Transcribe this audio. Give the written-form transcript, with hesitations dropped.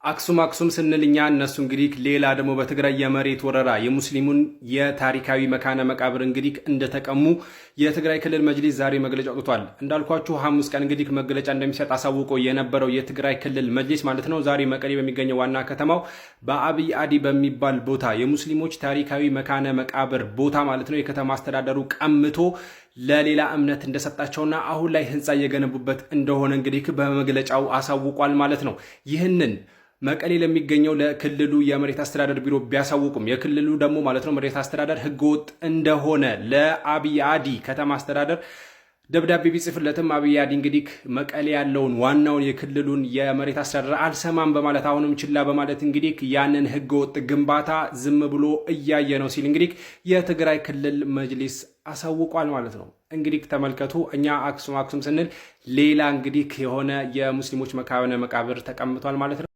አክሱም አክሱም ስንል እኛ፣ እነሱ እንግዲህ ሌላ ደግሞ በትግራይ የመሬት ወረራ የሙስሊሙን የታሪካዊ መካነ መቃብር እንግዲህ እንደተቀሙ የትግራይ ክልል መጅሊስ ዛሬ መግለጫ አውጥቷል። እንዳልኳችሁ ሐሙስ ቀን እንግዲህ መግለጫ እንደሚሰጥ አሳውቆ የነበረው የትግራይ ክልል መጅሊስ ማለት ነው፣ ዛሬ መቀሌ በሚገኘው ዋና ከተማው በአብይ አዲ በሚባል ቦታ የሙስሊሞች ታሪካዊ መካነ መቃብር ቦታ ማለት ነው የከተማ አስተዳደሩ ቀምቶ ለሌላ እምነት እንደሰጣቸውና አሁን ላይ ህንፃ እየገነቡበት እንደሆነ እንግዲህ በመግለጫው አሳውቋል ማለት ነው። ይህንን መቀሌ ለሚገኘው ለክልሉ የመሬት አስተዳደር ቢሮ ቢያሳውቁም የክልሉ ደግሞ ማለት ነው መሬት አስተዳደር ህገወጥ እንደሆነ ለአብይ አዲ ከተማ አስተዳደር ደብዳቤ ቢጽፍለትም አብይ አዲ እንግዲህ መቀሌ ያለውን ዋናውን የክልሉን የመሬት አስተዳደር አልሰማም በማለት፣ አሁንም ችላ በማለት እንግዲህ ያንን ህገወጥ ግንባታ ዝም ብሎ እያየ ነው ሲል እንግዲህ የትግራይ ክልል መጅሊስ አሳውቋል ማለት ነው። እንግዲህ ተመልከቱ፣ እኛ አክሱም አክሱም ስንል ሌላ እንግዲህ የሆነ የሙስሊሞች መካነ መቃብር ተቀምጧል ማለት ነው።